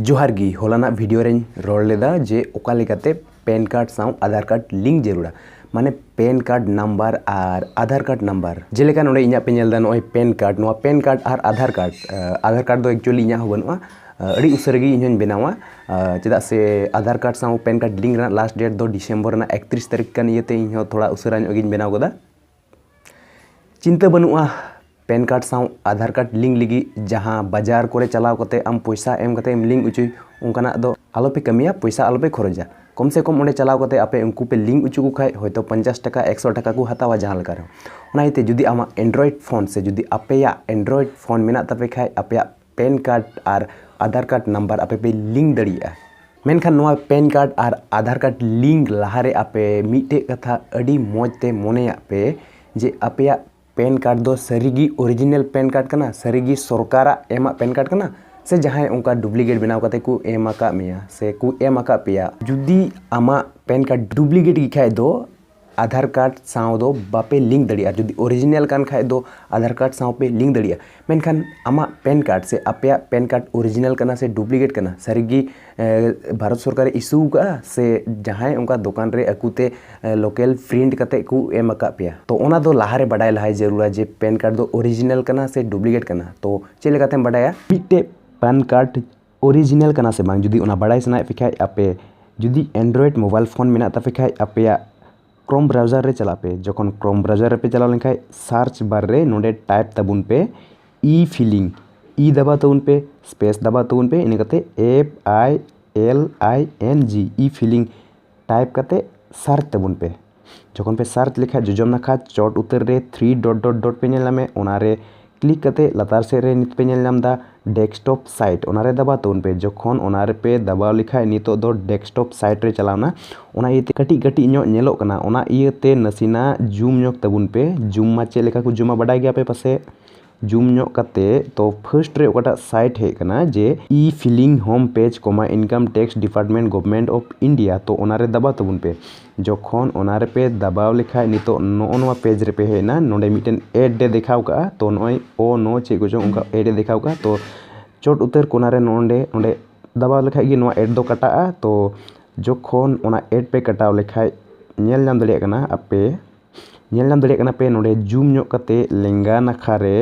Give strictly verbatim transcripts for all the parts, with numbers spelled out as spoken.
ᱡᱚᱦᱟᱨ ᱜᱮ᱾ ᱦᱚᱞᱟᱱᱟᱜ ᱵᱷᱤᱰᱤᱭᱳ ᱨᱮᱧ ᱨᱚᱲ ᱞᱮᱫᱟ ᱡᱮ ᱚᱠᱟ ᱞᱮᱠᱟᱛᱮ ᱯᱮᱱ ᱠᱟᱨᱰ ᱥᱟᱶ ᱟᱫᱷᱟᱨ ᱠᱟᱨᱰ ᱞᱤᱝᱠ ᱡᱟᱹᱨᱩᱲᱟ, ᱢᱟᱱᱮ ᱯᱮᱱ ᱠᱟᱨᱰ ᱱᱟᱢᱵᱟᱨ ᱟᱨ ᱟᱫᱷᱟᱨ ᱠᱟᱨᱰ ᱱᱟᱢᱵᱟᱨ᱾ ᱡᱮᱞᱮᱠᱟ ᱱᱚᱰᱮ ᱤᱧᱟᱹᱜ ᱯᱮ ᱧᱮᱞ ᱮᱫᱟ, ᱱᱚᱜᱼᱚᱭ ᱯᱮᱱ ᱠᱟᱨᱰ, ᱱᱚᱣᱟ ᱯᱮᱱ ᱠᱟᱨᱰ ᱟᱨ ᱟᱫᱷᱟᱨ ᱠᱟᱨᱰ, ᱟᱫᱷᱟᱨ ᱠᱟᱨᱰ ᱫᱚ ᱮᱠᱪᱩᱭᱮᱞᱤ ᱤᱧᱟᱹᱜ ᱦᱚᱸ ᱵᱟᱹᱱᱩᱜᱼᱟ᱾ ᱟᱹᱰᱤ ᱩᱥᱟᱹᱨᱟ ᱜᱮ ᱤᱧ ᱦᱚᱸᱧ ᱵᱮᱱᱟᱣᱟ, ᱪᱮᱫᱟᱜ ᱥᱮ ᱟᱫᱷᱟᱨ ᱠᱟᱨᱰ ᱥᱟᱶ ᱯᱮᱱ ᱠᱟᱨᱰ ᱞᱤᱝᱠ ᱨᱮᱱᱟᱜ ᱞᱟᱥᱴ ᱰᱮᱴ ᱫᱚ ᱰᱤᱥᱮᱢᱵᱚᱨ ᱨᱮᱱᱟᱜ ᱮᱠᱛᱨᱤᱥ ᱛᱟᱹᱨᱤᱠᱷ ᱠᱟᱱ ᱤᱭᱟᱹᱛᱮ ᱤᱧ ᱦᱚᱸ ᱛᱷᱚᱲᱟ ᱩᱥᱟᱹᱨᱟ ᱧᱚᱜ ᱜᱤᱧ ᱵᱮᱱᱟᱣ ᱠᱟᱫᱟ᱾ ᱪᱤᱱᱛᱟᱹ ᱵᱟᱹᱱᱩᱜᱼᱟ, ᱯᱮᱱ ᱠᱟᱨᱰ ᱥᱟᱶ ᱟᱫᱷᱟᱨ ᱠᱟᱨᱰ ᱞᱤᱝᱠ ᱞᱟᱹᱜᱤᱫ ᱡᱟᱦᱟᱸ ᱵᱟᱡᱟᱨ ᱠᱚᱨᱮ ᱪᱟᱞᱟᱣ ᱠᱟᱛᱮ ᱟᱢ ᱯᱚᱭᱥᱟ ᱮᱢ ᱠᱟᱛᱮ ᱮᱢ ᱞᱤᱝᱠ ᱦᱚᱪᱚᱭ, ᱚᱱᱠᱟᱱᱟᱜ ᱫᱚ ᱟᱞᱚᱯᱮ ᱠᱟᱹᱢᱤᱭᱟ, ᱯᱚᱭᱥᱟ ᱟᱞᱚᱯᱮ ᱠᱷᱚᱨᱚᱪᱟ᱾ ᱠᱚᱢ ᱥᱮ ᱠᱚᱢ ᱚᱸᱰᱮ ᱪᱟᱞᱟᱣ ᱠᱟᱛᱮ ᱟᱯᱮ ᱩᱱᱠᱩ ᱯᱮ ᱞᱤᱝᱠ ᱦᱚᱪᱚ ᱠᱚ ᱠᱷᱟᱡ ᱦᱚᱭᱛᱳ ᱯᱚᱧᱪᱟᱥ ᱴᱟᱠᱟ, ᱮᱠᱥᱚ ᱴᱟᱠᱟ ᱠᱚ ᱦᱟᱛᱟᱣᱟ ᱡᱟᱦᱟᱸ ᱞᱮᱠᱟ ᱨᱮᱦᱚᱸ᱾ ᱚᱱᱟ ᱤᱭᱟᱹᱛᱮ ᱡᱩᱫᱤ ᱟᱢᱟᱜ ᱮᱱᱰᱨᱚᱭᱮᱰ ᱯᱷᱳᱱ ᱥᱮ ᱡᱩᱫᱤ ᱟᱯᱮᱭᱟᱜ ᱮᱱᱰᱨᱚᱭᱮᱰ ᱯᱷᱳᱱ ᱢᱮᱱᱟᱜ ᱛᱟᱯᱮ ᱠᱷᱟᱡ, ᱟᱯᱮᱭᱟᱜ ᱯᱮᱱ ᱠᱟᱨᱰ ᱟᱨ ᱟᱫᱷᱟᱨ ᱠᱟᱨᱰ ᱱᱟᱢᱵᱟᱨ ᱟᱯᱮ ᱯᱮ ᱞᱤᱝᱠ ᱫᱟᱲᱮᱭᱟᱜᱼᱟ᱾ ᱢᱮᱱᱠᱷᱟᱱ ᱱᱚᱣᱟ ᱯᱮᱱ ᱠᱟᱨᱰ ᱟᱨ ᱟᱫᱷᱟᱨ ᱠᱟᱨᱰ ᱞᱤᱝᱠ ᱞᱟᱦᱟᱨᱮ ᱟᱯᱮ ᱢᱤᱫᱴᱮᱡ ᱠᱟᱛᱷᱟ ᱟᱹᱰᱤ ᱢᱚᱡᱽ ᱛᱮ ᱢᱚᱱᱮᱭᱟᱜ ᱯᱮ ᱡᱮ ᱟᱯᱮᱭᱟᱜ ᱯᱮᱱ ᱠᱟᱨᱰ ᱫᱚ ᱥᱟᱹᱨᱤᱜᱮ ᱚᱨᱤᱡᱤᱱᱟᱞ ᱯᱮᱱ ᱠᱟᱨᱰ ᱠᱟᱱᱟ, ᱥᱟᱹᱨᱤᱜᱮ ᱥᱚᱨᱠᱟᱨᱟᱜ ᱮᱢᱟᱜ ᱯᱮᱱ ᱠᱟᱨᱰ ᱠᱟᱱᱟ, ᱥᱮ ᱡᱟᱦᱟᱸᱭ ᱚᱱᱠᱟ ᱰᱩᱯᱞᱤᱠᱮᱴ ᱵᱮᱱᱟᱣ ᱠᱟᱛᱮ ᱠᱚ ᱮᱢ ᱟᱠᱟᱫ ᱢᱮᱭᱟ ᱥᱮ ᱠᱚ ᱮᱢ ᱟᱠᱟᱫ ᱯᱮᱭᱟ᱾ ᱡᱩᱫᱤ ᱟᱢᱟᱜ ᱯᱮᱱ ᱠᱟᱨᱰ ᱰᱩᱯᱞᱤᱠᱮᱴ ᱜᱮ ᱠᱷᱟᱡ ᱫᱚ ᱟᱫᱷᱟᱨ ᱠᱟᱨᱰ ᱥᱟᱶ ᱫᱚ ᱵᱟᱯᱮ ᱞᱤᱝᱠ ᱫᱟᱲᱮᱭᱟᱜᱼᱟ᱾ ᱡᱩᱫᱤ ᱚᱨᱤᱡᱤᱱᱟᱞ ᱠᱟᱱ ᱠᱷᱟᱡ ᱫᱚ ᱟᱫᱷᱟᱨ ᱠᱟᱨᱰ ᱥᱟᱶ ᱯᱮ ᱞᱤᱝᱠ ᱫᱟᱲᱮᱭᱟᱜᱼᱟ᱾ ᱢᱮᱱᱠᱷᱟᱱ ᱟᱢᱟᱜ ᱯᱮᱱ ᱠᱟᱨᱰ ᱥᱮ ᱟᱯᱮᱭᱟᱜ ᱯᱮᱱ ᱠᱟᱨᱰ ᱚᱨᱤᱡᱤᱱᱟᱞ ᱠᱟᱱᱟ ᱥᱮ ᱰᱩᱯᱞᱤᱠᱮᱴ ᱠᱟᱱᱟ, ᱥᱟᱹᱨᱤᱜᱮ, ᱮ, ᱵᱷᱟᱨᱚᱛ ᱥᱚᱨᱠᱟᱨᱮ ᱤᱥᱩ ᱟᱠᱟᱫᱼᱟ ᱥᱮ ᱡᱟᱦᱟᱸᱭ ᱚᱱᱠᱟ ᱫᱚᱠᱟᱱ ᱨᱮ ᱟᱹᱠᱩᱛᱮ, ᱮ, ᱞᱳᱠᱟᱞ ᱯᱨᱤᱱᱴ ᱠᱟᱛᱮ ᱠᱚ ᱮᱢ ᱟᱠᱟᱫ ᱯᱮᱭᱟ? ᱛᱚ ᱚᱱᱟ ᱫᱚ ᱞᱟᱦᱟᱨᱮ ᱵᱟᱰᱟᱭ ᱞᱟᱦᱟᱭ ᱡᱟᱹᱨᱩᱲᱟ ᱡᱮ ᱯᱮᱱ ᱠᱟᱨᱰ ᱫᱚ ᱚᱨᱤᱡᱤᱱᱟᱞ ᱠᱟᱱᱟ ᱥᱮ ᱰᱩᱯᱞᱤᱠᱮᱴ ᱠᱟᱱᱟ᱾ ᱛᱚ ᱪᱮᱫ ᱞᱮᱠᱟᱛᱮᱢ ᱵᱟᱰᱟᱭᱟ? ᱢᱤᱫᱴᱮᱡ ᱯᱮᱱ ᱠᱟᱨᱰ ᱚᱨᱤᱡᱤᱱᱟᱞ ᱠᱟᱱᱟ ᱥᱮ ᱵᱟᱝ, ᱡᱩᱫᱤ ᱚᱱᱟ ᱵᱟᱰᱟᱭ ᱥᱟᱱᱟᱭᱮᱫ ᱯᱮ ᱠᱷᱟᱡ, ᱟᱯᱮ ᱡᱩᱫᱤ ᱮᱱᱰᱨᱚᱭᱮᱰ ᱢᱳᱵᱟᱭᱤᱞ ᱯᱷᱳᱱ ᱢᱮᱱᱟᱜ ᱛᱟᱯᱮ ᱠᱷᱟᱡ, ᱟᱯᱮᱭᱟᱜ ᱠᱨᱳᱢ ᱵᱨᱟᱣᱡᱟᱨ ᱨᱮ ᱪᱟᱞᱟᱜ ᱯᱮ᱾ ᱡᱚᱠᱷᱚᱱ ᱠᱨᱳᱢ ᱵᱨᱟᱣᱡᱟᱨ ᱨᱮᱯᱮ ᱪᱟᱞᱟᱣ ᱞᱮᱱᱠᱷᱟᱡ, ᱥᱟᱨᱪ ᱵᱟᱨ ᱨᱮ ᱱᱚᱰᱮ ᱴᱟᱭᱤᱯ ᱛᱟᱵᱚᱱ ᱯᱮ ᱤ ᱯᱷᱤᱞᱤᱝ᱾ ᱤ ᱫᱟᱵᱟᱣ ᱛᱟᱵᱚᱱ ᱯᱮ, ᱥᱯᱮᱥ ᱫᱟᱵᱟᱣ ᱛᱟᱵᱚᱱ ᱯᱮ, ᱤᱱᱟᱹ ᱠᱟᱛᱮ ᱮᱯᱷ ᱟᱭ ᱮᱞ ᱟᱭ ᱮᱱ ᱡᱤ, ᱤ ᱯᱷᱤᱞᱤᱝ ᱴᱟᱭᱤᱯ ᱠᱟᱛᱮ ᱥᱟᱨᱪ ᱛᱟᱵᱚᱱ ᱯᱮ᱾ ᱡᱚᱠᱷᱚᱱ ᱯᱮ ᱥᱟᱨᱪ ᱞᱮᱠᱷᱟᱡ, ᱡᱚᱡᱚᱢ ᱱᱟᱠᱷᱟ ᱪᱚᱴ ᱩᱛᱟᱹᱨ ᱨᱮ ᱛᱷᱨᱤ ᱰᱚᱴ ᱰᱚᱴ ᱰᱚᱴ ᱯᱮ ᱧᱮᱞ ᱧᱟᱢᱮ, ᱚᱱᱟᱨᱮ ᱠᱞᱤᱠ ᱠᱟᱛᱮ ᱞᱟᱛᱟᱨ ᱥᱮᱫ ᱨᱮ ᱱᱤᱛ ᱯᱮ ᱧᱮᱞ ᱧᱟᱢ ᱮᱫᱟ ᱰᱮᱥᱠᱴᱚᱯ ᱥᱟᱭᱤᱴ, ᱚᱱᱟᱨᱮ ᱫᱟᱵᱟᱣ ᱛᱟᱵᱚᱱ ᱯᱮ᱾ ᱡᱚᱠᱷᱚᱱ ᱚᱱᱟ ᱨᱮᱯᱮ ᱫᱟᱵᱟᱣ ᱞᱮᱠᱷᱟᱡ, ᱱᱤᱛᱚᱜ ᱫᱚ ᱰᱮᱥᱠᱴᱚᱯ ᱥᱟᱭᱤᱴ ᱨᱮ ᱪᱟᱞᱟᱣᱱᱟ᱾ ᱚᱱᱟ ᱤᱭᱟᱹᱛᱮ ᱠᱟᱹᱴᱤᱡ ᱠᱟᱹᱴᱤᱡ ᱧᱚᱜ ᱧᱮᱞᱚᱜ ᱠᱟᱱᱟ, ᱚᱱᱟ ᱤᱭᱟᱹᱛᱮ ᱱᱟᱥᱮᱱᱟᱜ ᱡᱩᱢ ᱧᱚᱜ ᱛᱟᱵᱚᱱ ᱯᱮ᱾ ᱡᱩᱢ ᱢᱟ ᱪᱮᱫ ᱞᱮᱠᱟ ᱠᱚ ᱡᱩᱢᱟ ᱵᱟᱰᱟᱭ ᱜᱮᱭᱟ ᱯᱮ ᱯᱟᱥᱮᱡ? ᱡᱩᱢ ᱧᱚᱜ ᱠᱟᱛᱮ ᱛᱚ ᱯᱷᱟᱨᱥᱴ ᱨᱮ ᱚᱠᱟᱴᱟᱜ ᱥᱟᱭᱤᱴ ᱦᱮᱡ ᱠᱟᱱᱟ ᱡᱮ E feeling home page comma income tax department government of India, ᱛᱚ ᱚᱱᱟᱨᱮ ᱫᱟᱵᱟᱣ ᱛᱟᱵᱚᱱ ᱯᱮ᱾ ᱡᱚᱠᱷᱚᱱ ᱚᱱᱟ ᱨᱮᱯᱮ ᱫᱟᱵᱟᱣ ᱞᱮᱠᱷᱟᱡ ᱱᱤᱛᱚᱜ ᱱᱚᱜᱼᱚ ᱱᱚᱣᱟ ᱯᱮᱡᱽ ᱨᱮᱯᱮ ᱦᱮᱡ ᱮᱱᱟ᱾ ᱱᱚᱰᱮ ᱢᱤᱫᱴᱮᱱ ᱮᱰ ᱮ ᱫᱮᱠᱷᱟᱣ ᱠᱟᱜᱼᱟ, ᱛᱚ ᱱᱚᱜᱼᱚᱭ ᱚ ᱱᱚ ᱪᱮᱫ ᱠᱚᱪᱚᱝ ᱚᱱᱠᱟ ᱮᱰ ᱮ ᱫᱮᱠᱷᱟᱣ ᱠᱟᱜᱼᱟ᱾ ᱛᱚ ᱪᱚᱴ ᱩᱛᱟᱹᱨ ᱠᱚᱱᱟ ᱨᱮ ᱱᱚᱰᱮ, ᱱᱚᱰᱮ ᱫᱟᱵᱟᱣ ᱞᱮᱠᱷᱟᱡ ᱜᱮ ᱱᱚᱣᱟ ᱮᱰ ᱫᱚ ᱠᱟᱴᱟᱜᱼᱟ᱾ ᱛᱚ ᱡᱚᱠᱷᱚᱱ ᱚᱱᱟ ᱮᱰ ᱯᱮ ᱠᱟᱴᱟᱣ ᱞᱮᱠᱷᱟᱡ, ᱧᱮᱞ ᱧᱟᱢ ᱫᱟᱲᱮᱭᱟᱜ ᱠᱟᱱᱟ ᱟᱯᱮ, ᱧᱮᱞ ᱧᱟᱢ ᱫᱟᱲᱮᱭᱟᱜ ᱠᱟᱱᱟ ᱯᱮ ᱱᱚᱰᱮ ᱡᱩᱢ ᱧᱚᱜ ᱠᱟᱛᱮ ᱞᱮᱸᱜᱟ ᱱᱟᱠᱷᱟ ᱨᱮ,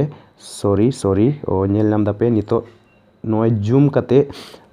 ᱥᱚᱨᱤ ᱥᱚᱨᱤ ᱚ ᱧᱮᱞ ᱧᱟᱢ ᱫᱟᱯᱮ ᱱᱤᱛᱚᱜ ᱱᱚᱜᱼᱚᱭ ᱡᱩᱢ ᱠᱟᱛᱮ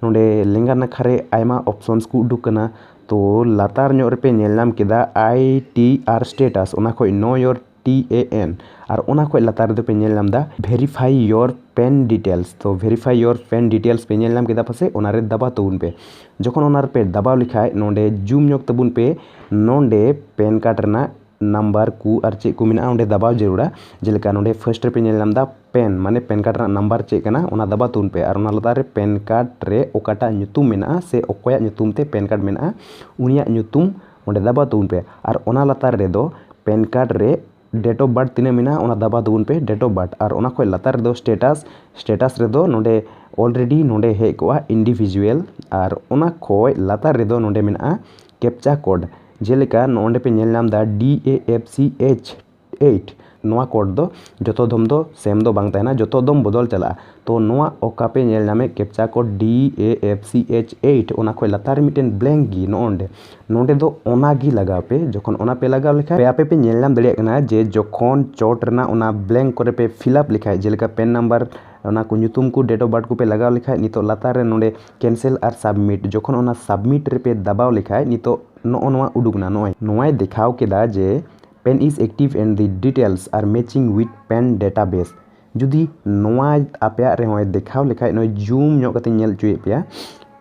ᱱᱚᱰᱮ ᱞᱮᱸᱜᱟ ᱱᱟᱠᱷᱟ ᱨᱮ ᱟᱭᱢᱟ ᱚᱯᱥᱚᱱᱥ ᱠᱚ ᱩᱰᱩᱠ ᱠᱟᱱᱟ᱾ ᱛᱚ ᱞᱟᱛᱟᱨ ᱧᱚᱜ ᱨᱮᱯᱮ ᱧᱮᱞ ᱧᱟᱢ ᱠᱮᱫᱟ ᱟᱭ ᱴᱤ ᱟᱨ ᱥᱴᱮᱴᱟᱥ, ᱚᱱᱟ ᱠᱷᱚᱡ ᱱᱳ ᱭᱳᱨ ᱴᱤ ᱮ ᱮᱱ, ᱟᱨ ᱚᱱᱟ ᱠᱷᱚᱡ ᱞᱟᱛᱟᱨ ᱨᱮᱫᱚ ᱯᱮ ᱧᱮᱞ ᱧᱟᱢ ᱮᱫᱟ ᱵᱷᱮᱨᱤᱯᱷᱟᱭ ᱭᱳᱨ ᱯᱮᱱ ᱰᱤᱴᱮᱞᱥ᱾ ᱛᱚ ᱵᱷᱮᱨᱤᱯᱷᱟᱭ ᱭᱳᱨ ᱯᱮᱱ ᱰᱤᱴᱮᱞᱥ ᱯᱮ ᱧᱮᱞ ᱧᱟᱢ ᱠᱮᱫᱟ ᱯᱟᱥᱮᱡ, ᱚᱱᱟᱨᱮ ᱫᱟᱵᱟᱣ ᱛᱟᱵᱚᱱ ᱯᱮ᱾ ᱡᱚᱠᱷᱚᱱ ᱚᱱᱟ ᱨᱮᱯᱮ ᱫᱟᱵᱟᱣ ᱞᱮᱠᱷᱟᱡ ᱱᱚᱰᱮ ᱡᱩᱢ ᱧᱚᱜ ᱛᱟᱵᱚᱱ ᱯᱮ, ᱱᱚᱰᱮ ᱯᱮᱱ ᱠᱟᱨᱰ ᱨᱮᱱᱟᱜ ᱱᱟᱢᱵᱟᱨ ᱠᱚ ᱟᱨ ᱪᱮᱫ ᱠᱚ ᱢᱮᱱᱟᱜᱼᱟ ᱚᱸᱰᱮ ᱫᱟᱵᱟᱣ ᱡᱟᱹᱨᱩᱲᱟ᱾ ᱡᱮᱞᱮᱠᱟ ᱱᱚᱰᱮ ᱯᱷᱟᱥᱴ ᱨᱮᱯᱮ ᱧᱮᱞ ᱧᱟᱢ ᱮᱫᱟ ᱯᱮᱱ, ᱢᱟᱱᱮ ᱯᱮᱱ ᱠᱟᱨᱰ ᱨᱮᱱᱟᱜ ᱱᱟᱢᱵᱟᱨ ᱪᱮᱫ ᱠᱟᱱᱟ ᱚᱱᱟ ᱫᱟᱵᱟᱣ ᱛᱟᱵᱚᱱ ᱯᱮ, ᱟᱨ ᱚᱱᱟ ᱞᱟᱛᱟᱨ ᱨᱮ ᱯᱮᱱ ᱠᱟᱨᱰ ᱨᱮ ᱚᱠᱟᱴᱟᱜ ᱧᱩᱛᱩᱢ ᱢᱮᱱᱟᱜᱼᱟ ᱥᱮ ᱚᱠᱚᱭᱟᱜ ᱧᱩᱛᱩᱢ ᱛᱮ ᱯᱮᱱ ᱠᱟᱨᱰ ᱢᱮᱱᱟᱜᱼᱟ ᱩᱱᱤᱭᱟᱜ ᱧᱩᱛᱩᱢ ᱚᱸᱰᱮ ᱫᱟᱵᱟᱣ ᱛᱟᱵᱚᱱ ᱯᱮ᱾ ᱟᱨ ᱚᱱᱟ ᱞᱟᱛᱟᱨ ᱨᱮᱫᱚ ᱯᱮᱱ ᱠᱟᱨᱰ ᱨᱮ ᱰᱮᱴ ᱚᱯᱷ ᱵᱟᱨᱛᱷ ᱛᱤᱱᱟᱹᱜ ᱢᱮᱱᱟᱜᱼᱟ ᱚᱱᱟ ᱫᱟᱵᱟᱣ ᱛᱟᱵᱚᱱ ᱯᱮ, ᱰᱮᱴ ᱚᱯᱷ ᱵᱟᱨᱛᱷ᱾ ᱟᱨ ᱚᱱᱟ ᱠᱷᱚᱡ ᱞᱟᱛᱟᱨ ᱨᱮᱫᱚ ᱥᱴᱮᱴᱟᱥ, ᱥᱴᱮᱴᱟᱥ ᱨᱮᱫᱚ ᱱᱚᱰᱮ ᱚᱞᱨᱮᱰᱤ ᱱᱚᱰᱮ ᱦᱮᱡ ᱠᱚᱜᱼᱟ ᱤᱱᱰᱤᱵᱷᱤᱡᱩᱣᱮᱞ, ᱟᱨ ᱚᱱᱟ ᱠᱷᱚᱡ ᱞᱟᱛᱟᱨ ᱨᱮᱫᱚ ᱱᱚᱰᱮ ᱢᱮᱱᱟᱜᱼᱟ ᱠᱮᱯᱪᱟ ᱠᱳᱰ᱾ ᱡᱮᱞᱮᱠᱟ ᱱᱚᱰᱮ ᱯᱮ ᱧᱮᱞ ᱧᱟᱢ ᱮᱫᱟ ᱰᱤ ᱮ ᱮᱯᱷ ᱥᱤ ᱮᱭᱤᱪ ᱮᱭᱤᱴ, ᱱᱚᱣᱟ ᱠᱳᱰ ᱫᱚ ᱡᱚᱛᱚ ᱫᱚᱢ ᱫᱚ ᱥᱮᱢ ᱫᱚ ᱵᱟᱝ ᱛᱟᱦᱮᱱᱟ, ᱡᱚᱛᱚ ᱫᱚᱢ ᱵᱚᱫᱚᱞ ᱪᱟᱞᱟᱜᱼᱟ᱾ ᱛᱚ ᱱᱚᱣᱟ ᱚᱠᱟ ᱯᱮ ᱧᱮᱞ ᱧᱟᱢᱮᱫ ᱠᱮᱯᱪᱟ ᱠᱳᱰ ᱰᱤ ᱮ ᱮᱯᱷ ᱥᱤ ᱮᱭᱤᱪ ᱮᱭᱤᱴ, ᱚᱱᱟ ᱠᱷᱚᱡ ᱞᱟᱛᱟᱨ ᱨᱮ ᱢᱤᱫᱴᱮᱱ ᱵᱞᱮᱝᱠ ᱜᱮ ᱱᱚᱜᱼᱚ ᱱᱚᱰᱮ, ᱱᱚᱰᱮ ᱫᱚ ᱚᱱᱟ ᱜᱮ ᱞᱟᱜᱟᱣ ᱯᱮ᱾ ᱡᱚᱠᱷᱚᱱ ᱚᱱᱟ ᱯᱮ ᱞᱟᱜᱟᱣ ᱞᱮᱠᱷᱟᱡ ᱯᱮ ᱟᱯᱮ ᱯᱮ ᱧᱮᱞ ᱧᱟᱢ ᱫᱟᱲᱮᱭᱟᱜ ᱠᱟᱱᱟ ᱡᱮ ᱡᱚᱠᱷᱚᱱ ᱪᱚᱴ ᱨᱮᱱᱟᱜ ᱚᱱᱟ ᱵᱞᱮᱝᱠ ᱠᱚᱨᱮ ᱯᱮ ᱯᱷᱤᱞᱟᱯ ᱞᱮᱠᱷᱟᱡ, ᱡᱮᱞᱮᱠᱟ ᱯᱮᱱ ᱱᱟᱢᱵᱟᱨ, ᱚᱱᱟ ᱠᱚ ᱧᱩᱛᱩᱢ ᱠᱚ, ᱰᱮᱴ ᱚᱯᱷ ᱵᱟᱨᱛᱷ ᱠᱚ ᱯᱮ ᱞᱟᱜᱟᱣ ᱞᱮᱠᱷᱟᱡ ᱱᱤᱛᱚᱜ ᱞᱟᱛᱟᱨ ᱨᱮ ᱱᱚᱰᱮ ᱠᱮᱱᱥᱮᱞ ᱟᱨ ᱥᱟᱵᱢᱤᱴ, ᱡᱚᱠᱷᱚᱱ ᱚᱱᱟ ᱥᱟᱵᱢᱤᱴ ᱨᱮᱯᱮ ᱫᱟᱵᱟᱣ ᱞᱮᱠᱷᱟᱡ ᱱᱤᱛᱚᱜ ᱱᱚᱜᱼᱚ ᱱᱚᱣᱟ ᱩᱰᱩᱠ ᱮᱱᱟ᱾ ᱱᱚᱜᱼᱚᱭ ᱱᱚᱣᱟᱭ ᱫᱮᱠᱷᱟᱣ ᱠᱮᱫᱟ ᱡᱮ pen is active and the details are matching with pen database᱾ ᱡᱩᱫᱤ ᱱᱚᱣᱟ ᱟᱯᱮᱭᱟᱜ ᱨᱮᱦᱚᱸᱭ ᱫᱮᱠᱷᱟᱣ ᱞᱮᱠᱷᱟᱡ, ᱱᱚᱜᱼᱚᱭ ᱡᱩᱢ ᱧᱚᱜ ᱠᱟᱛᱮᱧ ᱧᱮᱞ ᱦᱚᱪᱚᱭᱮᱫ ᱯᱮᱭᱟ,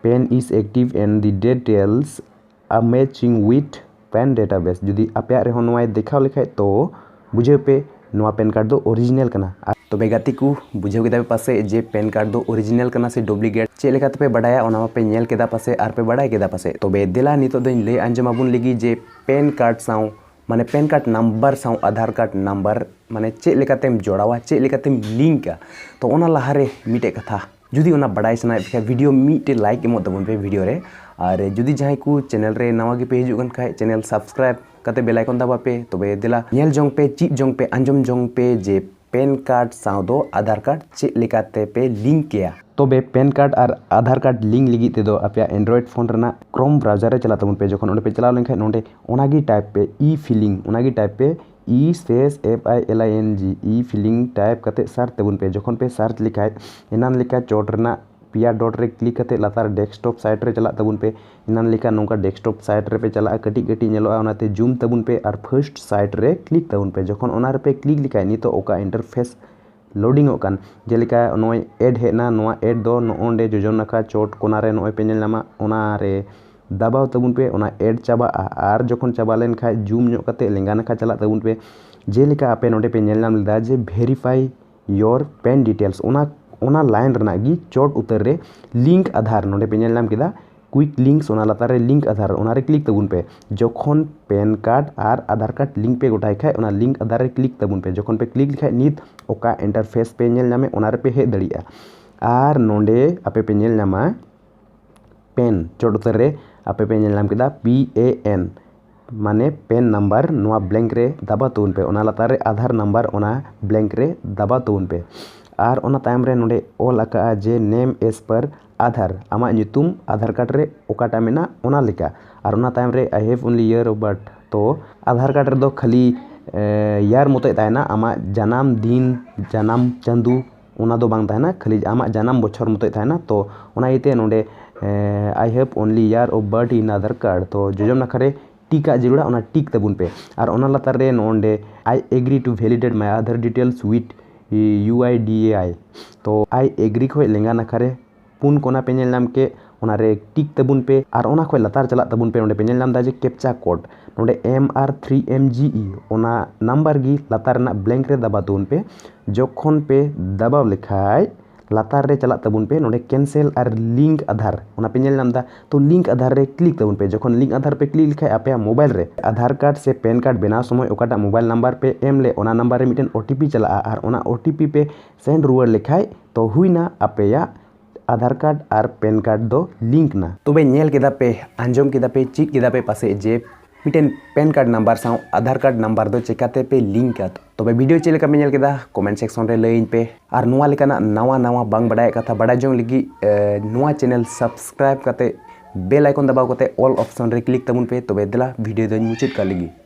pen is active and the details are matching with pen database, ᱡᱩᱫᱤ ᱟᱯᱮᱭᱟᱜ ᱨᱮᱦᱚᱸ ᱱᱚᱣᱟᱭ ᱫᱮᱠᱷᱟᱣ ᱞᱮᱠᱷᱟᱡ ᱛᱚ ᱵᱩᱡᱷᱟᱹᱣ ᱯᱮ ᱱᱚᱣᱟ ᱯᱮᱱ ᱠᱟᱨᱰ ᱫᱚ ᱚᱨᱤᱡᱤᱱᱟᱞ ᱠᱟᱱᱟ᱾ ᱟᱨ ᱛᱚᱵᱮ ᱜᱟᱛᱮ ᱠᱚ, ᱵᱩᱡᱷᱟᱹᱣ ᱠᱮᱫᱟ ᱯᱮ ᱯᱟᱥᱮᱡ ᱡᱮ ᱯᱮᱱ ᱠᱟᱨᱰ ᱫᱚ ᱚᱨᱤᱡᱤᱱᱟᱞ ᱠᱟᱱᱟ ᱥᱮ ᱰᱩᱯᱞᱤᱠᱮᱴ? ᱪᱮᱫ ᱞᱮᱠᱟ ᱛᱮᱯᱮ ᱵᱟᱰᱟᱭᱟ ᱚᱱᱟ ᱢᱟᱯᱮ ᱧᱮᱞ ᱠᱮᱫᱟ ᱯᱟᱥᱮᱡ ᱟᱨ ᱯᱮ ᱵᱟᱰᱟᱭ ᱠᱮᱫᱟ ᱯᱟᱥᱮᱡ᱾ ᱛᱚᱵᱮ ᱫᱮᱞᱟ ᱱᱤᱛᱚᱜ ᱫᱚᱧ ᱞᱟᱹᱭ ᱟᱸᱡᱚᱢ ᱟᱵᱚᱱ ᱞᱟᱹᱜᱤᱫ ᱡᱮ ᱯᱮᱱ ᱠᱟᱨᱰ ᱥᱟᱶ, ᱢᱟᱱᱮ ᱯᱮᱱ ᱠᱟᱨᱰ ᱱᱟᱢᱵᱟᱨ ᱥᱟᱶ ᱟᱫᱷᱟᱨ ᱠᱟᱨᱰ ᱱᱟᱢᱵᱟᱨ ᱢᱟᱱᱮ ᱪᱮᱫ ᱞᱮᱠᱟᱛᱮᱢ ᱡᱚᱲᱟᱣᱟ, ᱪᱮᱫ ᱞᱮᱠᱟᱛᱮᱢ ᱞᱤᱝᱠᱟ᱾ ᱛᱚ ᱚᱱᱟ ᱞᱟᱦᱟᱨᱮ ᱢᱤᱫᱴᱮᱡ ᱠᱟᱛᱷᱟ, ᱡᱩᱫᱤ ᱚᱱᱟ ᱵᱟᱰᱟᱭ ᱥᱟᱱᱟᱭᱮᱫ ᱯᱮ ᱠᱷᱟᱡ ᱵᱷᱤᱰᱤᱭᱳ ᱢᱤᱫᱴᱮᱡ ᱞᱟᱭᱤᱠ ᱮᱢᱚᱜ ᱛᱟᱵᱚᱱ ᱯᱮ ᱵᱷᱤᱰᱤᱭᱳ ᱨᱮ᱾ ᱟᱨ ᱡᱩᱫᱤ ᱡᱟᱦᱟᱸᱭ ᱠᱚ ᱪᱮᱱᱮᱞ ᱨᱮ ᱱᱟᱣᱟ ᱜᱮᱯᱮ ᱦᱤᱡᱩᱜ ᱠᱟᱱ ᱠᱷᱟᱡ ᱪᱮᱱᱮᱞ ᱥᱟᱵᱥᱠᱨᱟᱭᱤᱵ ᱠᱟᱛᱮ ᱵᱮᱞ ᱟᱭᱠᱚᱱ ᱫᱟᱵᱟᱣ ᱯᱮ᱾ ᱛᱚᱵᱮ ᱫᱮᱞᱟ ᱧᱮᱞ ᱡᱚᱝ ᱯᱮ, ᱪᱮᱫ ᱡᱚᱝ ᱯᱮ, ᱟᱸᱡᱚᱢ ᱡᱚᱝ ᱯᱮ ᱡᱮ ᱯᱮᱱ ᱠᱟᱨᱰ ᱥᱟᱶ ᱫᱚ ᱟᱫᱷᱟᱨ ᱠᱟᱨᱰ ᱪᱮᱫ ᱞᱮᱠᱟᱛᱮ ᱯᱮ ᱞᱤᱝᱠ ᱠᱮᱭᱟ᱾ ᱛᱚᱵᱮ ᱯᱮᱱ ᱠᱟᱨᱰ ᱟᱨ ᱟᱫᱷᱟᱨ ᱠᱟᱨᱰ ᱞᱤᱝᱠ ᱞᱟᱹᱜᱤᱫ ᱛᱮᱫᱚ ᱟᱯᱮᱭᱟᱜ ᱮᱱᱰᱨᱚᱭᱮᱰ ᱯᱷᱳᱱ ᱨᱮᱱᱟᱜ ᱠᱨᱳᱢ ᱵᱨᱟᱣᱡᱟᱨ ᱨᱮ ᱪᱟᱞᱟᱜ ᱛᱟᱵᱚᱱ ᱯᱮ᱾ ᱡᱚᱠᱷᱚᱱ ᱚᱸᱰᱮ ᱯᱮ ᱪᱟᱞᱟᱣ ᱞᱮᱱᱠᱷᱟᱱ ᱱᱚᱸᱰᱮ ᱚᱱᱟᱜᱮ ᱴᱟᱭᱤᱯ ᱯᱮ, ᱤ ᱯᱷᱤᱞᱤᱝ, ᱚᱱᱟᱜᱮ ᱴᱟᱭᱤᱯ ᱯᱮ, E space F I L I ᱮᱱ ᱡᱤ, ᱤ ᱯᱷᱤᱞᱤᱝ ᱴᱟᱭᱤᱯ ᱠᱟᱛᱮ ᱥᱟᱨᱪ ᱛᱟᱵᱚᱱ ᱯᱮ᱾ ᱡᱚᱠᱷᱚᱱ ᱯᱮ ᱥᱟᱨᱪ ᱞᱮᱠᱷᱟᱡ ᱮᱱᱟᱱ ᱞᱮᱠᱟ ᱪᱚᱴ ᱨᱮᱱᱟᱜ ᱯᱮᱭᱟ ᱰᱚᱴ ᱨᱮ ᱠᱞᱤᱠ ᱠᱟᱛᱮ ᱞᱟᱛᱟᱨ ᱰᱮᱥᱠᱴᱚᱯ ᱥᱟᱭᱤᱴ ᱨᱮ ᱪᱟᱞᱟᱜ ᱛᱟᱵᱚᱱ ᱯᱮ᱾ ᱮᱱᱟᱱ ᱞᱮᱠᱟ ᱱᱚᱝᱠᱟ ᱰᱮᱥᱠᱴᱚᱯ ᱥᱟᱭᱤᱴ ᱨᱮᱯᱮ ᱪᱟᱞᱟᱜᱼᱟ, ᱠᱟᱹᱴᱤᱡ ᱠᱟᱹᱴᱤᱡ ᱧᱮᱞᱚᱜᱼᱟ, ᱚᱱᱟᱛᱮ ᱡᱩᱢ ᱛᱟᱵᱚᱱ ᱯᱮ ᱟᱨ ᱯᱷᱟᱨᱥᱴ ᱥᱟᱭᱤᱴ ᱨᱮ ᱠᱞᱤᱠ ᱛᱟᱵᱚᱱ ᱯᱮ᱾ ᱡᱚᱠᱷᱚᱱ ᱚᱱᱟ ᱨᱮᱯᱮ ᱠᱞᱤᱠ ᱞᱮᱠᱷᱟᱡ ᱱᱤᱛᱚᱜ ᱚᱠᱟ ᱤᱱᱴᱟᱨᱯᱷᱮᱥ ᱞᱳᱰᱤᱝ ᱚᱜ ᱠᱟᱱ, ᱡᱮᱞᱮᱠᱟ ᱱᱚᱜᱼᱚᱭ ᱮᱰ ᱦᱮᱡ ᱮᱱᱟ, ᱱᱚᱣᱟ ᱮᱰ ᱫᱚ ᱱᱚᱜᱼᱚᱸᱰᱮ ᱡᱚᱡᱚᱢ ᱱᱟᱠᱷᱟ ᱪᱚᱴ ᱠᱚᱱᱟ ᱨᱮ ᱱᱚᱜᱼᱚᱭ ᱯᱮ ᱧᱮᱞ ᱧᱟᱢᱟ, ᱚᱱᱟ ᱨᱮ ᱫᱟᱵᱟᱣ ᱛᱟᱵᱚᱱ ᱯᱮ, ᱚᱱᱟ ᱮᱰ ᱪᱟᱵᱟᱜᱼᱟ᱾ ᱟᱨ ᱡᱚᱠᱷᱚᱱ ᱪᱟᱵᱟ ᱞᱮᱱᱠᱷᱟᱡ ᱡᱩᱢ ᱧᱚᱜ ᱠᱟᱛᱮ ᱞᱮᱸᱜᱟ ᱱᱟᱠᱷᱟ ᱪᱟᱞᱟᱜ ᱛᱟᱵᱚᱱ ᱯᱮ᱾ ᱡᱮᱞᱮᱠᱟ ᱟᱯᱮ ᱱᱚᱰᱮ ᱯᱮ ᱧᱮᱞ ᱧᱟᱢ ᱞᱮᱫᱟ ᱡᱮ verify your pen details, ᱚᱱᱟ ᱚᱱᱟ ᱞᱟᱭᱤᱱ ᱨᱮᱱᱟᱜ ᱜᱮ ᱪᱚᱴ ᱩᱛᱟᱹᱨ ᱨᱮ ᱞᱤᱝᱠ ᱟᱫᱷᱟᱨ ᱱᱚᱰᱮ ᱯᱮ ᱧᱮᱞ ᱧᱟᱢ ᱠᱮᱫᱟ, quick links, ᱚᱱᱟ ᱞᱟᱛᱟᱨ ᱨᱮ ᱞᱤᱝᱠ ᱟᱫᱷᱟᱨ, ᱚᱱᱟ ᱨᱮ ᱠᱞᱤᱠ ᱛᱟᱵᱚᱱ ᱯᱮ᱾ ᱡᱚᱠᱷᱚᱱ ᱯᱮᱱ ᱠᱟᱨᱰ ᱟᱨ ᱟᱫᱷᱟᱨ ᱠᱟᱨᱰ ᱞᱤᱝᱠ ᱯᱮ ᱜᱚᱴᱟᱭ ᱠᱷᱟᱡ ᱚᱱᱟ ᱞᱤᱝᱠ ᱟᱫᱷᱟᱨ ᱨᱮ ᱠᱞᱤᱠ ᱛᱟᱵᱚᱱ ᱯᱮ᱾ ᱡᱚᱠᱷᱚᱱ ᱯᱮ ᱠᱞᱤᱠ ᱞᱮᱠᱷᱟᱡ ᱱᱤᱛ ᱚᱠᱟ ᱤᱱᱴᱟᱨᱯᱷᱮᱥ ᱯᱮ ᱧᱮᱞ ᱧᱟᱢᱮ ᱚᱱᱟ ᱨᱮᱯᱮ ᱦᱮᱡ ᱫᱟᱲᱮᱭᱟᱜᱼᱟ᱾ ᱟᱨ ᱱᱚᱰᱮ ᱟᱯᱮ ᱯᱮ ᱧᱮᱞ ᱧᱟᱢᱟ ᱯᱮᱱ, ᱪᱚᱴ ᱩᱛᱟᱹᱨ ᱨᱮ ᱟᱯᱮ ᱯᱮ ᱧᱮᱞ ᱧᱟᱢ ᱠᱮᱫᱟ ᱯᱤ ᱮ ᱮᱱ, ᱢᱟᱱᱮ ᱯᱮᱱ ᱱᱟᱢᱵᱟᱨ, ᱱᱚᱣᱟ ᱵᱞᱮᱝᱠ ᱨᱮ ᱫᱟᱵᱟᱣ ᱛᱟᱵᱚᱱ ᱯᱮ᱾ ᱚᱱᱟ ᱞᱟᱛᱟᱨ ᱨᱮ ᱟᱫᱷᱟᱨ ᱱᱟᱢᱵᱟᱨ, ᱚᱱᱟ ᱵᱞᱮᱝᱠ ᱨᱮ ᱫᱟᱵᱟᱣ ᱛᱟᱵᱚᱱ ᱯᱮ᱾ ᱟᱨ ᱚᱱᱟ ᱛᱟᱭᱚᱢ ᱨᱮ ᱱᱚᱰᱮ ᱚᱞ ᱟᱠᱟᱜᱼᱟ ᱡᱮ name as per ᱟᱫᱷᱟᱨ, ᱟᱢᱟᱜ ᱧᱩᱛᱩᱢ ᱟᱫᱷᱟᱨ ᱠᱟᱨᱰ ᱨᱮ ᱚᱠᱟᱴᱟᱜ ᱢᱮᱱᱟᱜ ᱚᱱᱟ ᱞᱮᱠᱟ᱾ ᱟᱨ ᱚᱱᱟ ᱛᱟᱭᱚᱢ ᱨᱮ I have only year of birth, ᱛᱚ ᱟᱫᱷᱟᱨ ᱠᱟᱨᱰ ᱨᱮᱫᱚ ᱠᱷᱟᱹᱞᱤ ᱤᱭᱟᱨ ᱢᱚᱛᱚᱡ ᱛᱟᱦᱮᱱᱟ, ᱟᱢᱟᱜ ᱡᱟᱱᱟᱢ ᱫᱤᱱ, ᱡᱟᱱᱟᱢ ᱪᱟᱸᱫᱳ, ᱚᱱᱟ ᱫᱚ ᱵᱟᱝ ᱛᱟᱦᱮᱱᱟ, ᱠᱷᱟᱹᱞᱤ ᱟᱢᱟᱜ ᱡᱟᱱᱟᱢ ᱵᱚᱪᱷᱚᱨ ᱢᱚᱛᱚᱡ ᱛᱟᱦᱮᱱᱟ᱾ ᱛᱚ ᱚᱱᱟ ᱤᱭᱟᱹᱛᱮ ᱱᱚᱰᱮ I have only year of birth in Aadhaar card, ᱛᱚ ᱡᱚᱡᱚᱢ ᱱᱟᱠᱷᱟ ᱨᱮ ᱴᱤᱠ ᱟᱜ ᱡᱟᱹᱨᱩᱲᱟ, ᱚᱱᱟ ᱴᱤᱠ ᱛᱟᱵᱚᱱ ᱯᱮ᱾ ᱟᱨ ᱚᱱᱟ ᱞᱟᱛᱟᱨ ᱨᱮ ᱱᱚᱰᱮ I agree to validate my Aadhaar details with U I D A I, ᱛᱚ I agree ᱠᱷᱚᱡ ᱞᱮᱸᱜᱟ ᱱᱟᱠᱷᱟ ᱨᱮ ᱯᱩᱱ ᱠᱚᱱᱟ ᱯᱮ ᱧᱮᱞ ᱧᱟᱢ ᱠᱮᱫ, ᱚᱱᱟ ᱨᱮ ᱴᱤᱠ ᱛᱟᱵᱚᱱ ᱯᱮ᱾ ᱟᱨ ᱚᱱᱟ ᱠᱷᱚᱡ ᱞᱟᱛᱟᱨ ᱪᱟᱞᱟᱜ ᱛᱟᱵᱚᱱ ᱯᱮ, ᱚᱸᱰᱮ ᱯᱮ ᱧᱮᱞ ᱧᱟᱢ ᱮᱫᱟ ᱡᱮ captcha code, ᱱᱚᱰᱮ M R three M G E, ᱚᱱᱟ ᱱᱟᱢᱵᱟᱨ ᱜᱮ ᱞᱟᱛᱟᱨ ᱨᱮᱱᱟᱜ ᱵᱞᱮᱝᱠ ᱨᱮ ᱫᱟᱵᱟᱣ ᱛᱟᱵᱚᱱ ᱯᱮ᱾ ᱡᱚᱠᱷᱚᱱ ᱯᱮ ᱫᱟᱵᱟᱣ ᱞᱮᱠᱷᱟᱡ ᱞᱟᱛᱟᱨ ᱨᱮ ᱪᱟᱞᱟᱜ ᱛᱟᱵᱚᱱ ᱯᱮ, ᱱᱚᱰᱮ cancel ᱟᱨ link ᱟᱫᱷᱟᱨ, ᱚᱱᱟ ᱯᱮ ᱧᱮᱞ ᱧᱟᱢ ᱮᱫᱟ᱾ ᱛᱚ link ᱟᱫᱷᱟᱨ ᱨᱮ ᱠᱞᱤᱠ ᱛᱟᱵᱚᱱ ᱯᱮ᱾ ᱡᱚᱠᱷᱚᱱ link ᱟᱫᱷᱟᱨ ᱯᱮ ᱠᱞᱤᱠ ᱞᱮᱠᱷᱟᱡ ᱟᱯᱮᱭᱟᱜ ᱢᱳᱵᱟᱭᱤᱞ ᱨᱮ ᱟᱫᱷᱟᱨ ᱠᱟᱨᱰ ᱥᱮ ᱯᱮᱱ ᱠᱟᱨᱰ ᱵᱮᱱᱟᱣ ᱥᱚᱢᱚᱭ ᱚᱠᱟᱴᱟᱜ ᱢᱳᱵᱟᱭᱤᱞ ᱱᱟᱢᱵᱟᱨ ᱯᱮ ᱮᱢ ᱞᱮᱫ, ᱚᱱᱟ ᱱᱟᱢᱵᱟᱨ ᱨᱮ ᱢᱤᱫᱴᱮᱱ O T P ᱪᱟᱞᱟᱜᱼᱟ ᱟᱨ ᱚᱱᱟ O T P ᱯᱮ ᱥᱮᱱᱰ ᱨᱩᱣᱟᱹᱲ ᱞᱮᱠᱷᱟᱡ ᱛᱚ ᱦᱩᱭᱱᱟ ᱟᱯᱮᱭᱟᱜ ᱟᱫᱷᱟᱨ ᱠᱟᱨᱰ ᱟᱨ ᱯᱮᱱ ᱠᱟᱨᱰ ᱫᱚ ᱞᱤᱝᱠ ᱱᱟ᱾ ᱛᱚᱵᱮ ᱧᱮᱞ ᱠᱮᱫᱟ ᱯᱮ, ᱟᱸᱡᱚᱢ ᱠᱮᱫᱟ ᱯᱮ, ᱪᱮᱫ ᱠᱮᱫᱟ ᱯᱮ ᱯᱟᱥᱮᱡ ᱡᱮ ᱢᱤᱫᱴᱮᱱ ᱯᱮᱱ ᱠᱟᱨᱰ ᱱᱟᱢᱵᱟᱨ ᱥᱟᱶ ᱟᱫᱷᱟᱨ ᱠᱟᱨᱰ ᱱᱟᱢᱵᱟᱨ ᱫᱚ ᱪᱮᱠᱟᱛᱮ ᱯᱮ ᱞᱤᱝᱠᱟ? ᱛᱚᱵᱮ ᱵᱷᱤᱰᱤᱭᱳ ᱪᱮᱫ ᱞᱮᱠᱟ ᱯᱮ ᱧᱮᱞ ᱠᱮᱫᱟ, ᱠᱚᱢᱮᱱᱴ ᱥᱮᱠᱥᱚᱱ ᱨᱮ ᱞᱟᱹᱭᱟᱹᱧ ᱯᱮ᱾ ᱟᱨ ᱱᱚᱣᱟ ᱞᱮᱠᱟᱱᱟᱜ ᱱᱟᱣᱟ ᱱᱟᱣᱟ ᱵᱟᱝ ᱵᱟᱰᱟᱭᱟᱜ ᱠᱟᱛᱷᱟ ᱵᱟᱰᱟᱭ ᱡᱚᱝ ᱞᱟᱹᱜᱤᱫ ᱮ, ᱱᱚᱣᱟ ᱪᱮᱱᱮᱞ ᱥᱟᱵᱥᱠᱨᱟᱭᱤᱵ ᱠᱟᱛᱮ ᱵᱮᱞ ᱟᱭᱠᱚᱱ ᱫᱟᱵᱟᱣ ᱠᱟᱛᱮ ᱚᱞ ᱚᱯᱥᱚᱱ ᱨᱮ ᱠᱞᱤᱠ ᱛᱟᱵᱚᱱ ᱯᱮ᱾ ᱛᱚᱵᱮ ᱫᱮᱞᱟ ᱵᱷᱤᱰᱤᱭᱳ ᱫᱚᱧ ᱢᱩᱪᱟᱹᱫ ᱠᱟᱜ ᱞᱟᱹᱜᱤᱫ᱾